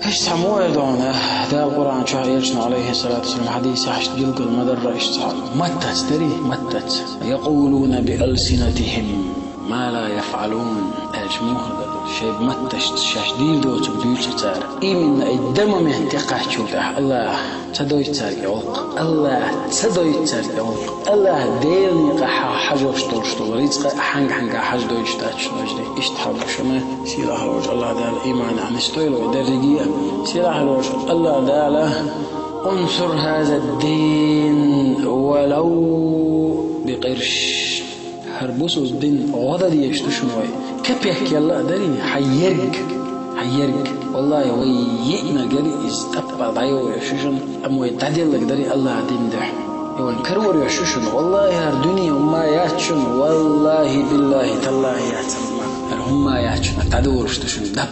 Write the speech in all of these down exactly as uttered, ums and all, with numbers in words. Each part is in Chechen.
Иштта цхьа мо вай догӀна, Дала Къуръан чохь, элчано, алейхиссалату вассалам, хьадисехь иштта билгал ма дарра, иштта цхьа маттаца дарий, маттаца. «يقولون بألسنتهم ما لا يفعلون», аьлча муха ду, шайн матташца шаьш дийр доцург дуьйцу цара. Именно и дан момент тӀекхаччул тӀаьхьа Аллах ца дойту цаьрга гӀуллакх. Аллах ца дойту цаьрга гӀуллакх. Аллах Делан некъа хьа-, хьажош долуш долу рицкъа хьанга-хьанга хьажа дойтуш дац шуна, вежарий. Иштта хьал ду шуна. Сийлахь волчу Аллах Дала иманехь нисдойла вай дерриге а. Сийлахь волчу Аллах Дала: «انصر هذا الدين ولو بقرش». ХӀара бусулба дин гӀо дан дезаш ду шуна вай. Капек елла а дарий, хьан ерг, хьан ерг. Валлахи, вай йиънарг ярий иза тӀаппа дӀайовъеш ю шуна, амма вай дӀаделларг дарий Аллах дин дуьхьа. И вайн карор еш ю шуна. Валлахи, хӀара дуьне хӀумма яц шуна. Валлахи, биллахи, таллахи, яц хӀара хӀумма. ХӀара хӀумма яц шуна. ДӀадолуш ду шуна дап.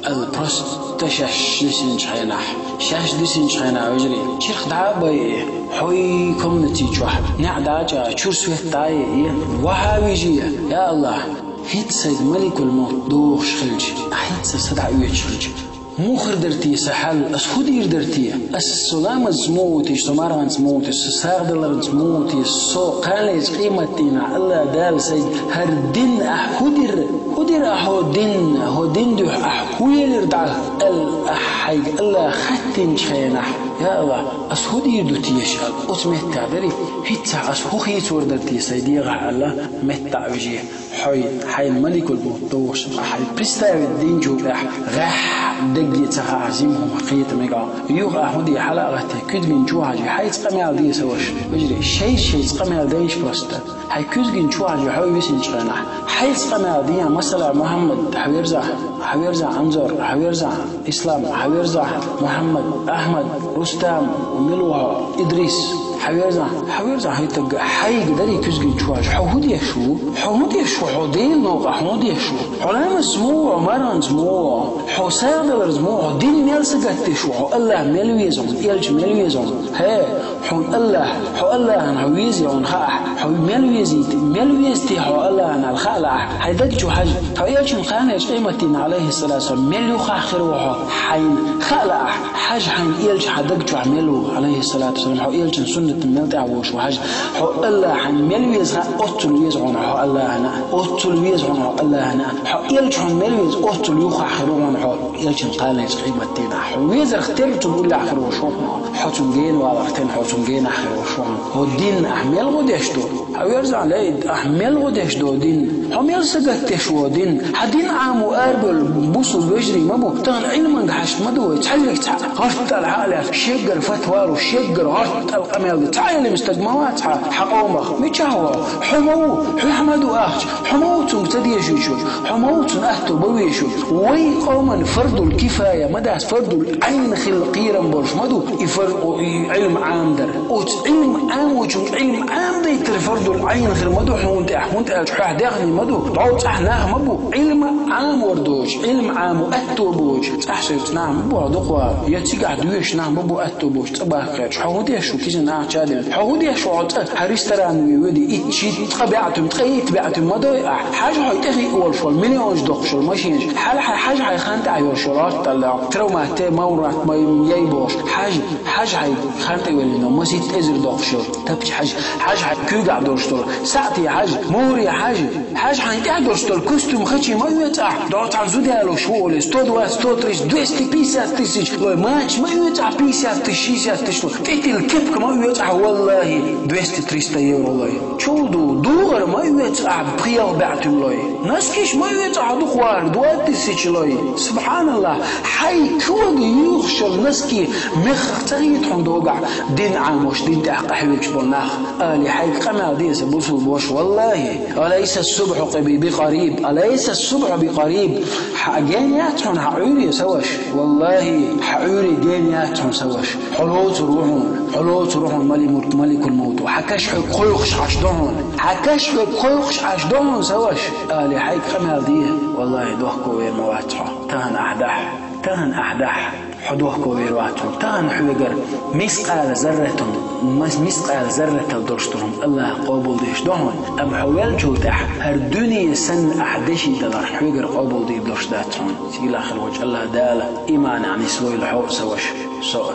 Ала просто шаьш дисинчу хенахь. Шаьш дисинчу хенахь, вежарий, чирх дӀа а байи, хьо и комнати чохь, неӀ дӀа а чӀа, чуьра свет дӀа а йи, вахьа вижи, я Аллах, хӀинца сайга маликул мовт дохуш хилча, ахь хӀинца са дӀа оьцуш хилча. Муха хир дара те сан хьал, ас хӀун дийр дара те? Ас со ламазца муха ву те, со марханца муха ву те, со сагӀа даларца муха ву те, со кханалерчу къематдийнахь Аллах Дала сайга: «ХӀара дин ахь хӀун дира? ХӀун дира ахь хӀо дин? ХӀо дин дуьхьа ахь хӀун елира дӀа?» — аьлла, ахь хьайга Аллах хаттинчу хенахь, я Аллах, ас хӀун дийр ду теша аьлла, оцу меттехь дарий, хӀинццехь ас хӀун хийцор дара те сайн дегӀахь аьлла, метта а вижи. Хьой, хьайна маликул мовт дохуш, ахь хьайн представить динчул тӀаьхьа гӀехь дегге ца хаахь, жима хӀума кхета мега. Юха ахь хӀун де, хьала а гӀатте, куьзгина чу хьажи, хьайца къамел де, сан ваша. Вежарий, шайца-шайца къамел дайша просто. Хьайн куьзгина чу хьажи, хьо висинчу хенахь. Хьайца къамел де, масала, Мухьаммад, хьан верзахь, хьан верзахь Анзор, хьан верзахь Ислам, хьан верзахь Мухьаммад, Ахьмад, Рустам, мила ву хьо, Идрис, хьан верзахь, хьан верзахь хӀай таг, хьайга дарий куьзгина чу хьажа. Хьо хӀун деш ву? Хьо хӀун деш ву? Хьо Делан новкъа хьо хӀун деш ву? Хьо ламазца муха ву, марханца муха ву? Хьо сагӀа даларца муха ву? Хьо дин мел сагатдеш ву? Хьо Аллах мел веза хьуна, элча мел веза хьуна? ХӀей, хьуна Аллах, хьо Аллахьна хьо везий хьуна хаахь, хьо мел везийти, мел везти хьо Аллахьна аьлла хаа лаахь, хьайн даг чу хьажа. Хьо элчан кханалерчу къематдийнахь, алейхиссалату вассалам, мел юха хир ву хьо, хьайна хаа лаахь, хьажа хьайн элча хьан даг чохь мел ву, алейхиссалату вассалам, хьо элчан суннатна мел тӀаьхьа волуш ву хьажа. Хьо Аллахьна мел веза хаахь, оццул веза хьуна хьо Аллахьна, оццул веза хьуна хьо Аллахьна, хьо элча хьуна мел веза, оццул юха хир ву хьуна хьо. Элчан кханалерчу къематдийнахь хьо везарх терра цунна уллехь хир волуш ву хьуна. Хьо цунна генаваларх терра, хьо цунна генахь хир волуш ву хьуна. ХӀо дин ахь мел гӀо деш ду? Хьан верзахь, лей, ахь мел гӀо деш ду дин? Хьо мел сагатдеш ву дин? Хьан дин Ӏамо арабевлла бусулба вежарий ма бу. Тахана Ӏилманга хьашт ма ду вай, цхьаьллиг цхьаъ гӀортал хьа а лаьцна, шеггара фатва луш, шеггара гӀортал къамел ду. Цхьа а Ӏилма стаг ма вац хьан, хьан къомах. Мичахь ву? Хьо ма ву? Хьоьхь ма ду ахча? Хьо ма ву цунга ца дезуьйтуш? Хьо ма ву цунна аьтто бан везаш? Вай къоман фардул кифая ма дац, фардул Ӏайн хила кхерам болуш ма ду и фар-, и Ӏилма Ӏамадар. Оцу Ӏилма Ӏамочунга Ӏилма Ӏамадайтар фардул Ӏайн хир ма ду хьуна тӀехь, хӀунда аьлча хьоьхь даьхни ма ду, дӀо цӀахь нах ма бу. Ӏилма Ӏамор доцуш, Ӏилма Ӏамо аьтто боцуш, цӀахь шайца нах ма бу хьо дукха, я цигахь доьшуш нах ма бу аьтто боцуш, цӀа баккхерчу. Хьо хӀун деш ву кизина ахча а делла? Хьо хӀун деш ву хьо цӀа? Хьан ресторан ве воьдий, итт шийтта, ткъа баьӀ туьма, ткъе итт баьӀ туьма ма дой ахь? Хьажа хьо тӀехиъ волуш волу миллионаш доккхуш йолу машинаш. Хьала хьан, хьажа хьайн хан тӀехь йолуш йолу гӀортал, травмат, те, маврат, ма-, яй бохуш. Хьажа, хьажа хьайн хан тӀе веллина, маситта эзар доккхуш йолу тапча хьажа, хьажа хьайн куьйгахь долуш долу саьӀти хьажа, мури хьажа. Хьажа хьайн тӀехь долуш долу костюм, хачи ма оьцу ахь, догӀу цхьана зуда ялош ву олий, сто двадцать, сто тридцать, двести пятьдесят тысяч лой, мача ма оьцу ахь, пятьдесят тысяч, шестьдесят тысяч лой, тӀетилла кепка ма оьцу ахь, валлахи, двести, триста евро лой. Чул ду, дугӀар ма оьцу ахь, пхи-ялх баьӀ туьма лой. Носкиш ма оьцу ахь, дукхавар, два тысячи лой. Субханаллах, хьайн кога юьйхуш йолу носки мехах ца хета хьуна догахь, дин Ӏамош, дин тӀехь къахьоьгуш болу нах. Али, хьайга къамел де, сан бусулба ваша, валлахи. «أليس الصبح بقريب؟ أليس الصبح بقريب؟» Хьан ген яц хьуна хьан Ӏуьйре, сан ваша? Валлахи, хьан Ӏуьйре ген яц хьуна, сан ваша. Хьо лоцур ву хьуна, хьо лоцур ву хьуна мали-, маликул мовт. Хьан каш хьоьга кхойкхуш Ӏаш ду хьуна. Хьан каш хьоьга кхойкхуш Ӏаш ду хьуна, сан ваша. Али, хьайга къамел де, валлахи, дохко вер ма вац хьо. Тахана ахь дахь. Тахана ахь дахь, хьо дохко вер вац хьуна. Тахана хьоьгара мискъала зарратун, мас-, мискъала зарратал долуш долу хӀума Аллаха къобалдеш ду хьуна. Амма хьо веллачул тӀаьхьа хӀара дуьне санна ахь деши даларх хьоьгара къобалдийр долуш дац хьуна. Сийлахь хир волчу Аллаха Дала иманехь нислойла хьо а, сан ваша, со а.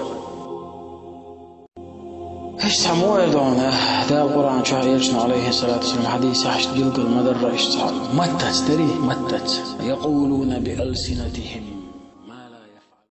Иштта цхьа муха эр ду хьуна, Дала Къуръан чохь, элчано, алейхиссалату вассалам, хьадисехь иштта билгал ма-дарра, иштта цхьа маттаца дарий, маттаца. يقولون بألسنتهم